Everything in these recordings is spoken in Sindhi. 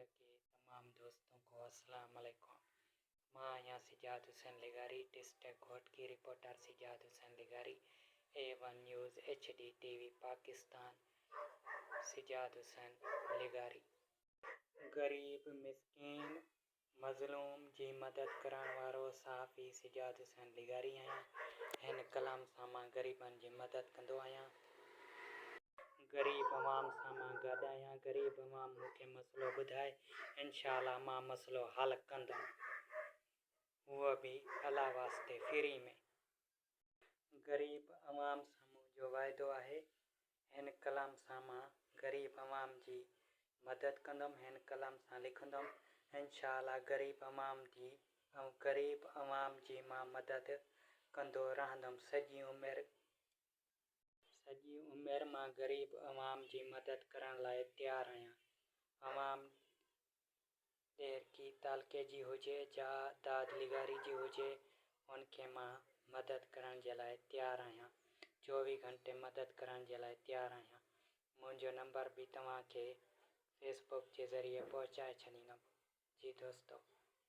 मीडिया के तमाम दोस्तों को अस्सलाम वालेकुम। مان آهيان سجاد حسين لغاري ڊسٽرڪٽ گهوٽڪي رپورٽر سجاد حسين لغاري A one news H D T V Pakistan Sajjad Hussain لغاري. غريب مسڪين مظلوم جي مدد ڪرڻ وارو صحافي سجاد حسين لغاري آهيان هن قلم سان مان غريبن جي مدد ڪندو آهيان. غريب عوام سان مان گڏ آهيان غريب عوام مون کي مسئلو ٻڌائي انشاء الله مان مسئلو حل ڪندم اهو به الله واسطي فري ۾. غريب عوام سان منهنجو واعدو آهي هن قلم سان مان غريب عوام جي مدد ڪندم هن قلم سان لکندم انشاء الله غريب عوام جي غريب عوام جي مان مدد ڪندو رهندم سڄي عمر سڄي عمر مان غريب عوام جي مدد ڪرڻ لاء تيار آهيان. عوام ڏهرڪي تعلقي جي هجي جا داد لغاري جي هجي ان کي مان مدد ڪرڻ جي لاء تيار آهيان. چوويهه گهنٽي مدد ڪرڻ جي لاء تيار آهيان. منهنجو نمبر به توهان کي فيس بڪ جي ذريعي پهچائي ڇڏيندم. جي دوستو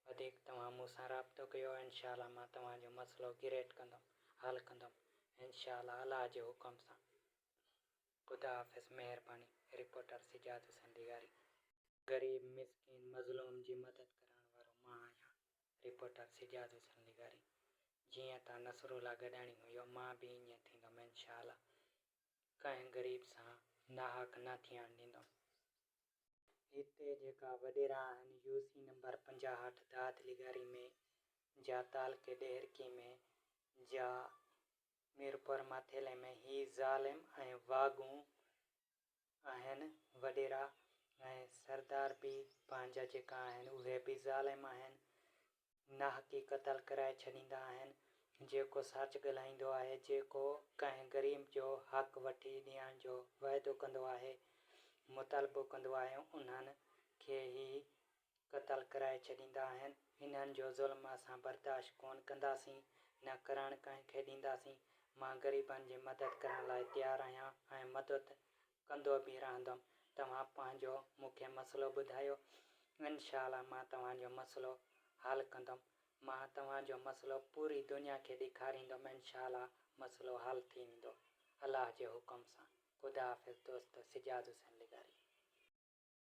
وڌيڪ توهان مون سان رابطو ڪيو انشاء الله مان توهان جو مسئلو گريٽ ڪندم حل ڪندم انشاء الله الله جي حڪم سان خدا حافظ مهرباني رپورٽر سجاد حسين لغاري. غريب مسڪين مظلوم جي مدد ڪرڻ وارو مان آهيان رپورٽر سجاد حسين لغاري جيئن ته نصرالله گڏاڻي هيو مان به ائين ٿيندم انشاء الله ڪنهن غريب سان ناحق نه ٿيڻ ڏيندم. هتي جيڪا وڏيرا آهن يو سي نمبر 58 داد لغاري ۾ جا تعلقي ڏهرڪي ۾ جا ميرپور ماٿيلي ۾ هي ظالم ۽ واڳون آهن وڏيرا ۽ سردار به پنهنجا جيڪا آهن اهي به ظالم آهن ناحقي قتل ڪرائي ڇڏيندا آهن، جيڪو سچ ڳالهائيندو آهي، جيڪو ڪنهن غريب جو حق وٺي ڏيڻ جو وعدو ڪندو آهي، مطالبو ڪندو آهي، انهن کي هي قتل ڪرائي ڇڏيندا آهن، انهن جو ظلم اسان برداشت ڪونه ڪنداسين، نه ڪرڻ ڪنهن کي ڏينداسين، مان غريبن جي مدد ڪرڻ لاء تيار آهيان ۽ مدد ڪندو به رهندم توهان پنهنجو مون کي مسئلو ٻڌايو انشاء الله مان توهان جو مسئلو حل ڪندم مان توهان جو مسئلو پوري دنيا کي ڏيکاريندم انشاء الله مسئلو حل ٿي ويندو الله جي حڪم سان خدا حافظ دوست سجاد حسين لغاري.